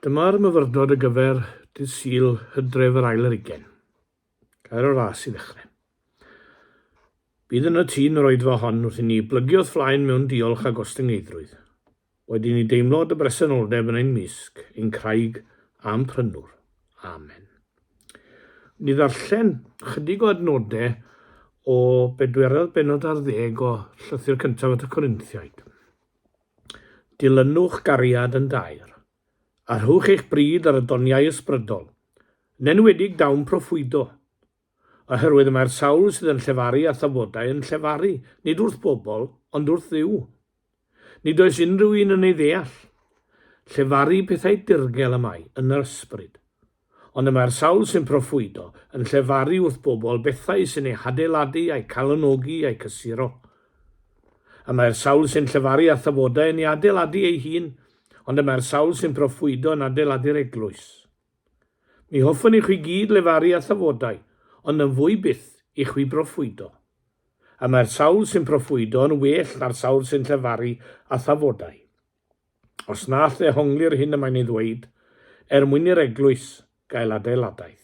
Dyma'r myfyrdod ar gyfer dydd Sul, Hydref yr ail ar hugain. Gair o ras i ddechrau. Bydd yn y tîn yr oedfa hon wrth i ni blygu o'th flaen mewn diolch a gostyngeiddrwydd. Boed i ni deimlo dy bresenoldeb yn ein mysg, ein craig a'n prynwr. Amen. Ni ddarllen chydig o adnodau o bedwerydd bennod ar ddeg o llythyr cyntaf at y Corinthiaid. Dilynwch gariad yn daer, a rhowch eich bryd ar y doniau ysbrydol, yn enwedig dawn proffwydo, oherwydd y mae'r sawl sydd yn llefaru â thafodau yn llefaru, nid wrth bobl, ond wrth Dduw. Nid oes unrhyw un yn ei ddeall. Llefaru pethau dirgel y mae yn yr ysbryd. Ond y mae'r sawl sy'n proffwydo yn llefaru wrth bobl bethau sy'n eu hadeiladu a'u calonogi a'u cysuro. Y mae'r sawl sy'n llefaru â thafodau yn ei adeiladu ei hun, ond y mae'r sawl sy'n proffwydo yn adeiladu'r eglwys. Mi hoffwn i chwi gyd lefaru â thafodau, ond yn fwy byth i chwi broffwydo. Y mae'r sawl sy'n proffwydo yn well na'r sawl sy'n llefaru â thafodau. Os na all ddehongli'r hyn y mae'n ei ddweud, er mwyn i'r eglwys gael adeiladaeth.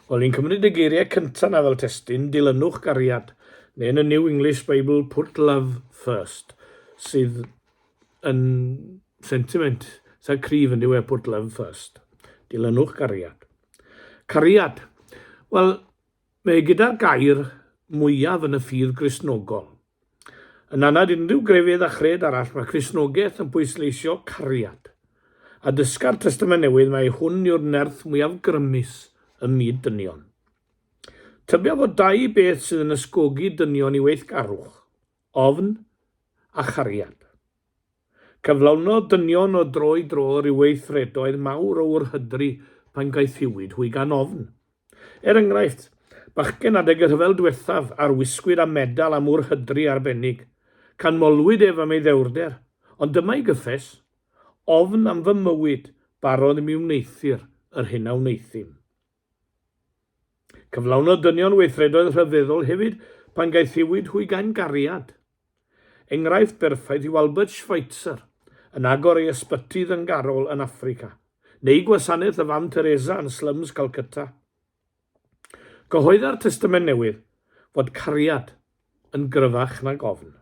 Wel, ni'n cymryd y geiriau cyntaf na fel testun, dilynwch gariad, neu yn y New English Bible, put love first, sydd yn sentiment eitha cryf yn dyw e, put love first. Dilynwch gariad. Cariad. Wel, mae gyda'r gair mwyaf yn y ffydd Gristnogol. Yn anad unrhyw grefydd a chred arall, mae Cristnogaeth yn pwysleisio cariad. A dysga'r Testament Newydd mai hwn yw'r nerth mwyaf grymus ym myd dynion. Tybia fod dau beth sydd yn ysgogi dynion i weithgarwch, ofn a chariad. Cyflawnodd dynion o dro i dro ryw weithredoedd mawr o wrhydri pan gaethiwyd hwy gan ofn. Er enghraifft, bachgen adeg y rhyfel dwethaf a'r wisgwyd â medal am wrhydri arbennig. Canmolwyd ef am ei ddewrder, ond dyma'i gyffes, Ofn am fy mywyd barodd i mi wneuthur yr hyn a wneuthum. Cyflawnodd dynion weithredoedd rhyfeddol hefyd pan gaethiwyd hwy gan gariad. Enghraifft berffaith yw Albert Schweitzer yn agor ei ysbyty ddyngarol yn Affrica, neu gwasanaeth y Fam Teresa yn slyms Calcutta. Cyhoedda'r Testament Newydd fod cariad yn gryfach nag ofn.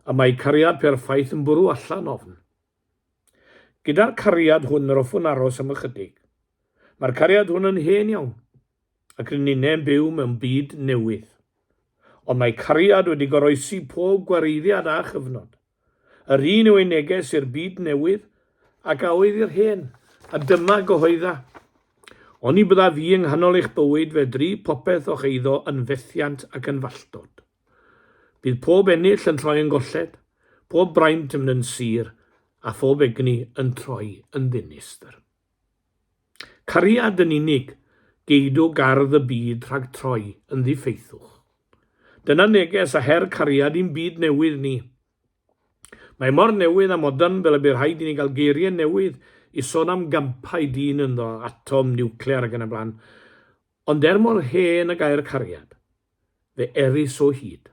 Y mae cariad perffaith yn bwrw allan ofn. Gyda'r cariad hwn yr hoffwn aros am ychydig. Mae'r cariad hwn yn hen iawn, ac rŷn ninne'n byw mewn byd newydd. Ond mae cariad wedi goroesi pob gwareiddiad a chyfnod. Yr un yw ei neges i'r byd newydd ac a oedd i'r hen, a dyma gyhoedda. Oni byddaf fi yng nghanol eich bywyd fe dry popeth o'ch eiddo yn fethiant ac yn falltod. Bydd pob ennill yn troi yn golled, pob braint yn mynd yn sur, a phob egni yn troi yn ddinistr. Cariad yn unig geidw gardd y byd rhag troi yn ddiffeithwch. Dyna neges a her cariad i'n byd newydd ni. Mae mor newydd a modern fel y bu rhaid i ni gael geiriau newydd i sôn am gampau dyn ynddo, atom, niwclear ac yn y blaen. Ond er mor hen y gair cariad, fe erys o hyd.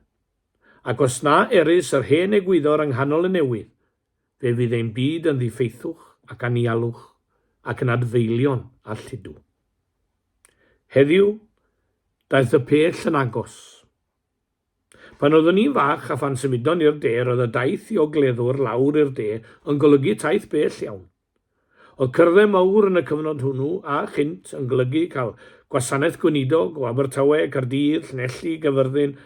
Ac os na erys yr hen egwyddor yng nghanol y newydd, fe fydd ein byd yn ddiffeithwch ac anialwch ac yn adfeilion a lludw. Heddiw, daeth y pell yn agos. Pan oeddwn i'n fach a phan symudon i'r de, roedd y daith i ogleddwr lawr i'r de yn golygu taith bell iawn. Oedd cyrddau mawr yn y cyfnod hwnnw, a chynt, yn golygu cael gwasanaeth gweinidog o Abertawe, Caerdydd, Llanelli, Gaerfyrddin,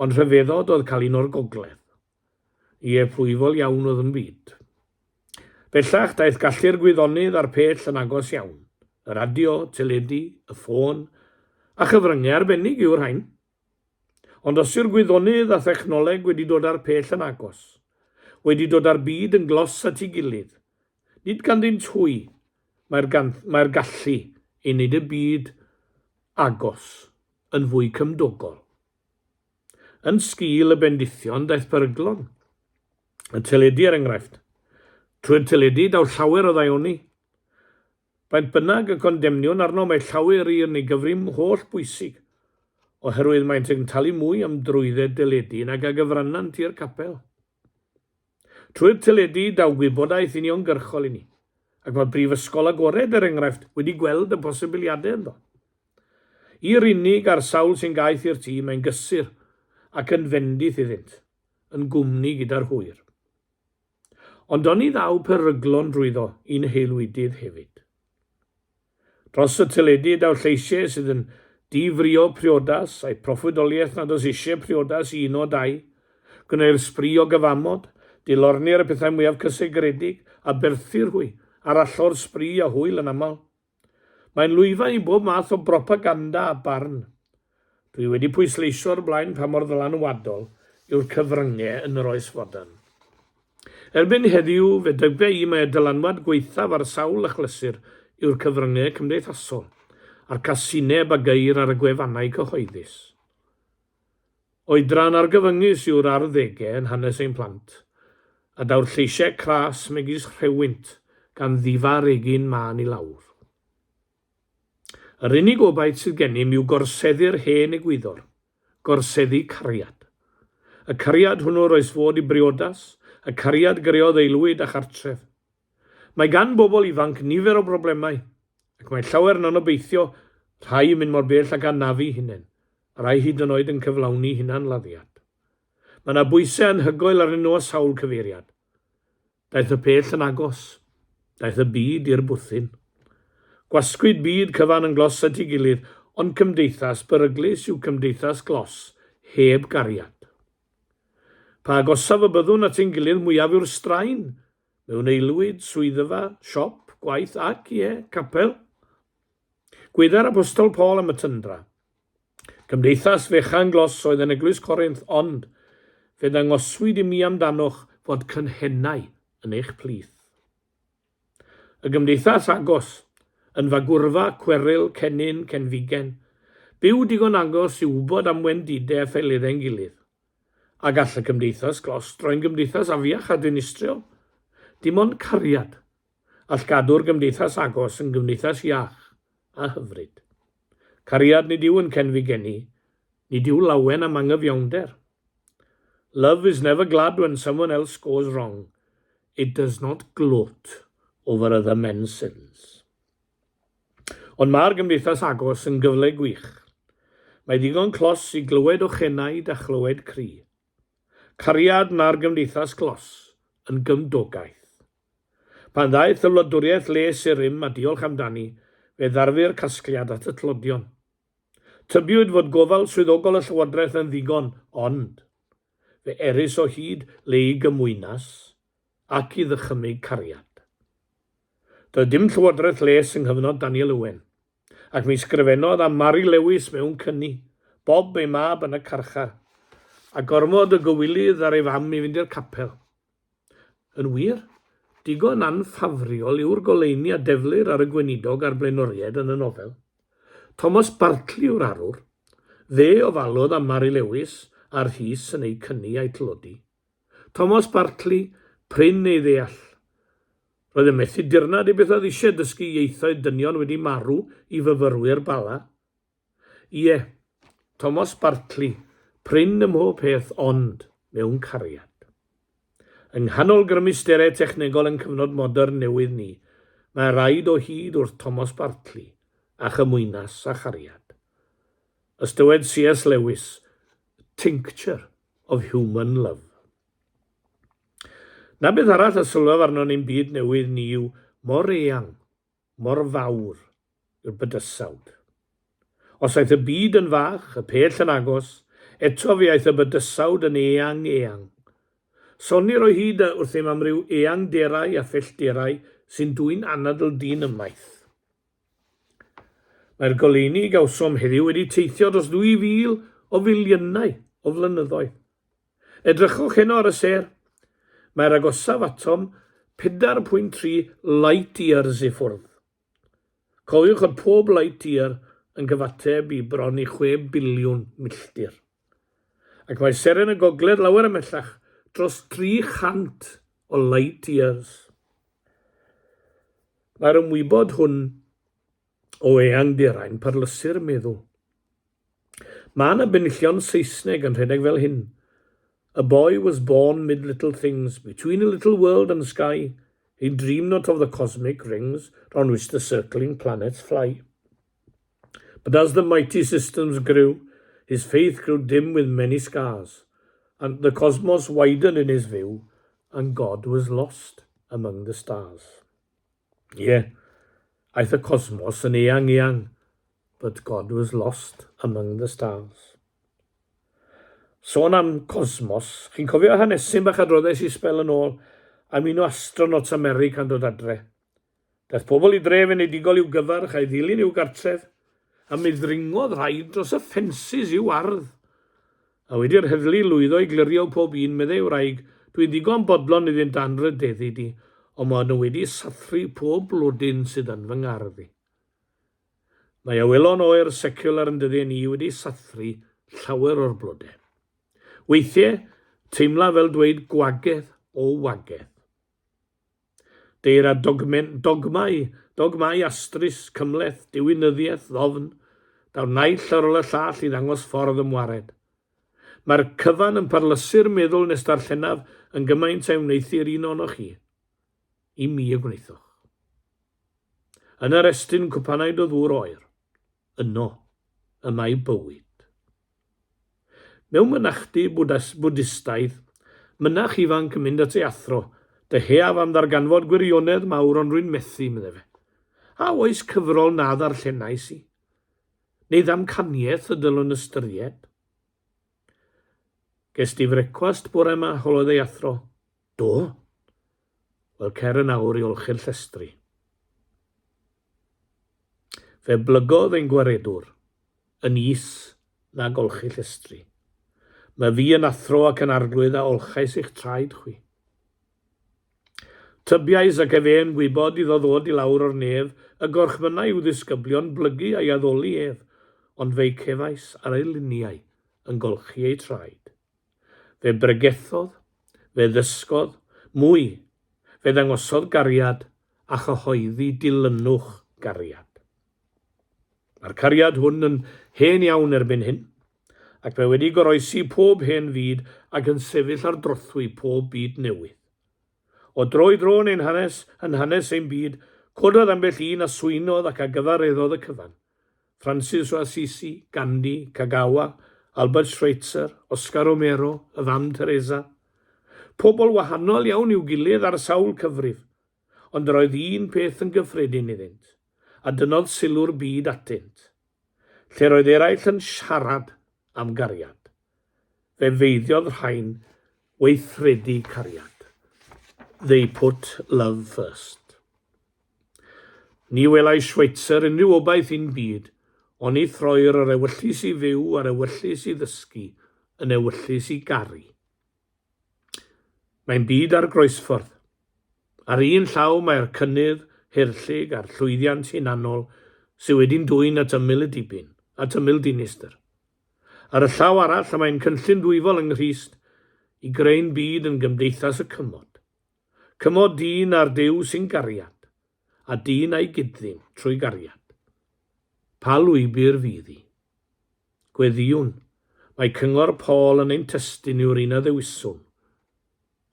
ond rhyfeddod oedd cael un o'r gogledd. Ie, plwyfol iawn oedd yn byd. Bellach, daeth gallu'r gwyddonydd a'r pell yn agos iawn. Y radio, teledu, y ffôn, a chyfryngau arbennig yw'r rhain. Ond os yw'r gwyddonydd a thechnoleg wedi dod â'r pell yn agos, wedi dod â'r byd yn glos at ei gilydd, nid ganddynt hwy mae'r mae'r gallu i wneud y byd agos yn fwy cymdogol. Yn sgil y bendithion daeth peryglon. Y teledu er enghraifft. Trwy'r teledu daw llawer o ddaioni. Faint bynnag y condemniwn arno mae llawer i'r neu gyfrim holl bwysig, oherwydd maent yn talu mwy am drwydded deledu nag a gyfrannant i'r capel. Trwy'r teledu daw gwybodaeth uniongyrchol i ni, Ac mae'r Brifysgol Agored, er enghraifft, wedi gweld y posibiliadau ynddo. I'r unig a'r sawl sy'n gaeth i'r tŷ, mae'n gysur ac yn fendith iddynt, yn gwmni gyda'r hwyr. Ond oni ddaw peryglon drwyddo i'n haelwydydd hefyd? Dros y teledu daw lleisiau sydd yn di-frio priodas, a'i proffwydoliaeth nad oes eisiau priodas i uno dau. Gwneir sbri o gyfamod, dilornir y pethau mwyaf cysegredig, a berthir hwy, ar allor sbri a hwyl yn aml. Mae'n lwyfan i bob math o bropaganda a barn. Dwi wedi pwysleisio o'r blaen pa mor ddylanwadol yw'r cyfryngau yn yr oes fodern. Erbyn heddiw, fe dybia i mai y dylanwad gwaethaf ar sawl achlysur yw'r cyfryngau cymdeithasol, a'r casineb a geir ar y gwefannau cyhoeddus. Oedran argyfyngus yw'r arddegau yn hanes ein plant, a daw'r lleisiau cras megis rhewynt gan ddifa'r egin mân i lawr. Yr unig obaith sydd gennym yw gorseddu'r hen egwyddor, gorseddu cariad. Y cariad hwnnw roes fod i briodas, y cariad greodd aelwyd a chartref. Mae gan bobl ifanc nifer o broblemau, ac mae llawer yn anobeithio, rhai yn mynd mor bell ag anafu hunain, a rhai hyd yn oed yn cyflawni hunanladdiad. Mae yna bwysau anhygoel arnyn nhw o sawl cyfeiriad. Daeth y pell yn agos. Daeth y byd i'r bwthyn. Gwasgwyd byd cyfan yn glos at ei gilydd, ond cymdeithas beryglus yw cymdeithas glos, heb gariad. Pa agosaf y byddwn at ein gilydd mwyaf yw'r straen, mewn aelwyd, swyddfa, siop, gwaith ac, ie, capel. Gwyddai'r Apostol Paul am y tyndra. Cymdeithas fechan glos oedd yn eglwys Corinth ond fe ddangoswyd i mi amdanoch fod cynhennau yn eich plith. Y gymdeithas agos, yn fagwrfa, cweryl, cennin, cenfigen, byw digon agos i wybod am wendidau a ffaeleddau'n gilydd. A gall y gymdeithas glos droi'n gymdeithas afiach a dinistriol. Dim ond cariad all gadw'r gymdeithas agos yn gymdeithas iach a hyfryd. Cariad nid yw yn cenfigenu, nid yw lawen am angyfiawnder. Love is never glad when someone else goes wrong, it does not gloat over other men's sins. Ond mae'r gymdeithas agos yn gyfle gwych. Mae ddigon clos i glywed ochenaid a chlywed cri. Cariad na'r gymdeithas glos yn gymdogaeth. Pan ddaeth y wladwriaeth les i'r rym, a diolch amdani, fe ddarfu'r casgliad at y tlodion. Tybiwyd fod gofal swyddogol y llywodraeth yn ddigon, ond, fe erys o hyd le i gymwynas ac i ddychymyg cariad. Doedd dim llywodraeth les yng nghyfnod Daniel Owen, ac mi sgrifennodd am Mari Lewis mewn cyni, Bob ei mab yn y carchar, a gormod o gywilydd ar ei fam i fynd i'r capel. Yn wir, digon anffafriol yw'r goleuni a deflir ar y gweinidog a'r blaenoriaid yn y nofel. Thomas Bartley yw'r arwr. Fe ofalodd am Mari Lewis a'r Rhys yn eu cyni a'u tlodi. Thomas Bartley, prin ei ddeall. Roedd yn methu dirnad i beth oedd eisiau dysgu ieithoedd dynion wedi marw i fyfyrwyr Bala. Ie, Tomos Bartley, prin ym mhob peth ond mewn cariad. Yng nghanol grymusterau technegol ein cyfnod modern newydd ni, mae raid o hyd wrth Tomos Bartley a chymwynas a chariad. Ys dywed CS Lewis, tincture of human love. Na beth arall a sylwaf arno yn ein byd newydd ni yw mor eang mor fawr yw'r bydysawd. Os aeth y byd yn fach, y pell yn agos, eto fe aeth y bydysawd yn eang, eang. Sonnir o hyd wrthym am ryw eangderau a phellterau sy'n dwyn anadl dyn ymaith. Mae'r goleuni gawsom heddiw wedi teithio dros 2,000 o filiynau o flynyddoedd. Edrychwch heno ar y sêr. Mae'r agosaf atom 4.3 light years i ffwrdd. Cofiwch fod pob light year yn cyfateb i bron i 6 biliwn milltir. Ac mae seren y gogledd lawer ymhellach, dros 300 o light years. Mae'r ymwybod hwn o eangderau'n parlysu'r meddwl. Mae 'na benillion Saesneg yn rhedeg fel hyn, A boy was born mid little things, between a little world and sky. He dreamed not of the cosmic rings round which the circling planets fly. But as the mighty systems grew, his faith grew dim with many scars, and the cosmos widened in his view, and God was lost among the stars. Ie, yeah, aeth y cosmos yn eang eang, but God was lost among the stars. Sôn am cosmos, chi'n cofio hanesyn bach adroddais i sbel yn ôl am un o astronauts America'n dod adre? Daeth pobl i dref enedigol i'w gyfarch a'i ddilyn i'w gartref, a mi ddringodd rhai dros y ffensys i'w ardd. A wedi'r heddlu lwyddo i glirio pob un, meddai ei wraig, Dwi'n ddigon bodlon iddynt anrhydeddu di, ond maen nhw wedi sathru pob blodyn sydd yn fy ngardd i. Mae awelon oer seciwlar yn dyddiau ni wedi sathru llawer o'r blodau. Weithiau, teimla fel dweud gwagedd o wagedd. Deir a dogmen, dogmau, dogmau astrus, cymhleth, diwinyddiaeth ddofn, daw'r naill ar ôl y llall i ddangos ffordd ymwared. Mae'r cyfan yn parlysu'r meddwl nes darllenaf yn gymaint a'i wneuthur un ohonoch chi. I mi y gwnaethoch. Yn yr estyn cwpanaid o ddŵr oer, yno y mae bywyd. Mewn mynachdy Bwdistaidd, mynach ifanc yn mynd at ei athro, Dyheaf am ddarganfod gwirionedd mawr ond rwy'n methu, meddai fe. A oes cyfrol na ddarllenais i? Neu ddamcaniaeth y dylwn ystyried? Ges di frecwast bore 'ma? holodd ei athro. Do. Wel, cer yn awr i olchi'r llestri. Fe blygodd ein gwaredwr yn is na golchi llestri. Mae fi yn athro ac yn arglwydd a olchais eich traed chwi. Tybiais ac efe yn gwybod iddo ddod i lawr o'r nef, y gorchmynnai i'w ddisgyblion blygu a'i addoli ef, ond fe'i cefais ar ei liniau yn golchi eu traed. Fe bregethodd, fe ddysgodd, mwy, fe ddangosodd gariad a chyhoeddi dilynwch gariad. Mae'r cariad hwn yn hen iawn erbyn hyn, ac mae wedi goroesi pob hen fyd ac yn sefyll ar drothwy pob byd newydd. O dro i dro yn ein hanes, yn hanes ein byd, cododd ambell un a swynodd ac a gyfareddodd y cyfan. Francis o Assisi, Gandhi, Kagawa, Albert Schweitzer, Oscar Romero, y Fam Teresa. Pobl wahanol iawn i'w gilydd ar sawl cyfrif, ond yr oedd un peth yn gyffredin iddynt, a dynnodd sylw'r byd atynt. Lle'r oedd eraill yn siarad am gariad, fe feiddiodd rhain weithredu cariad. They put love first. Ni welai Schweitzer unrhyw obaith i'n byd, oni throir yr ewyllys i fyw a'r ewyllys i ddysgu yn ewyllys i garu. Mae'n byd ar groesffordd. Ar un llaw mae'r cynnydd haerllug a'r llwyddiant hunanol sydd wedi'n dwyn at ymyl y dibyn, at ymyl dinistr. Ar y llaw arall y mae'n cynllun dwyfol yng Nghrist i greu'n byd yn gymdeithas y cymod. Cymod dyn â'r Duw sy'n gariad, a dyn a'i gyd-ddyn trwy gariad. Pa lwybr fydd hi? Gweddïwn, mae cyngor Paul yn ein testun yw'r un a ddewiswn,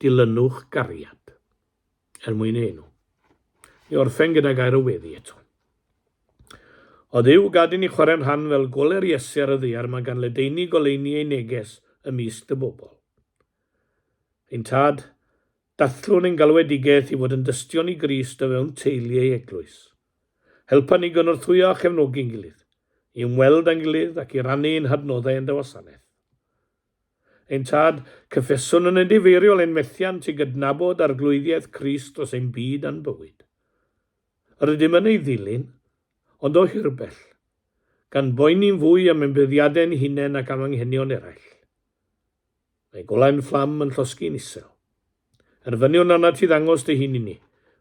Dilynwch gariad, er mwyn ei enw. I orffen gyda gair o weddi eto. O Dduw, gad i ni chwarae'n rhan fel gole'r Iesu ar y ddaear 'ma gan ledaenu goleuni ei neges ymysg dy bobl. Ein Tad, dathlwn ein galwedigaeth i fod yn dystion i Grist o fewn teulu ei eglwys. Helpa ni gynorthwyo a chefnogi'n gilydd, i ymweld â'n gilydd ac i rannu ein hadnoddau yn dy wasanaeth. Ein Tad, cyffeswn yn edifeiriol ein methiant i gydnabod arglwyddiaeth Crist dros ein byd a'n bywyd. Yr ydym yn ei ddilyn, ond o hirbell, gan boeni'n fwy am ein buddiadau'n hunain ac am anghenion eraill. Mae golau'n fflam yn llosgi'n isel. Erfyniwn arnat ti ddangos dy hun i ni,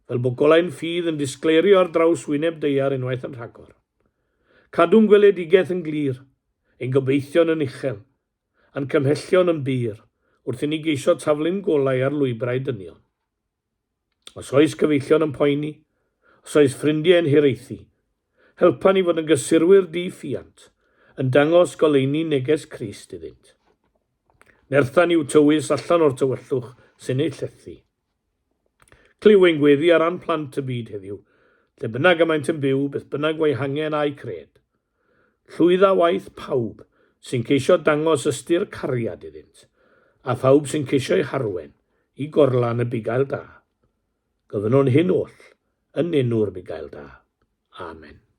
fel bod golau'n ffydd yn disgleirio ar draws wyneb daear unwaith yn rhagor. Cadw'n gweledigaeth yn glir, ein gobeithion yn uchel, a'n cymhellion yn bur, wrth i ni geisio taflu'n golau ar lwybrau dynion. Os oes cyfeillion yn poeni, os oes ffrindiau yn hiraethu, helpa ni fod yn gysurwyr di-ffiant, yn dangos goleuni neges Crist iddynt. Nertha ni i'w tywys allan o'r tywyllwch sy'n eu llethu. Clyw ein gweddi ar ran plant y byd heddiw, lle bynnag y maent yn byw, beth bynnag fo'u hangen a'u cred. Llwydda waith pawb sy'n ceisio dangos ystyr cariad iddynt, a phawb sy'n ceisio'u harwen i gorlan y bugail da. Gofynnwn hyn oll yn enw'r bugail da. Amen.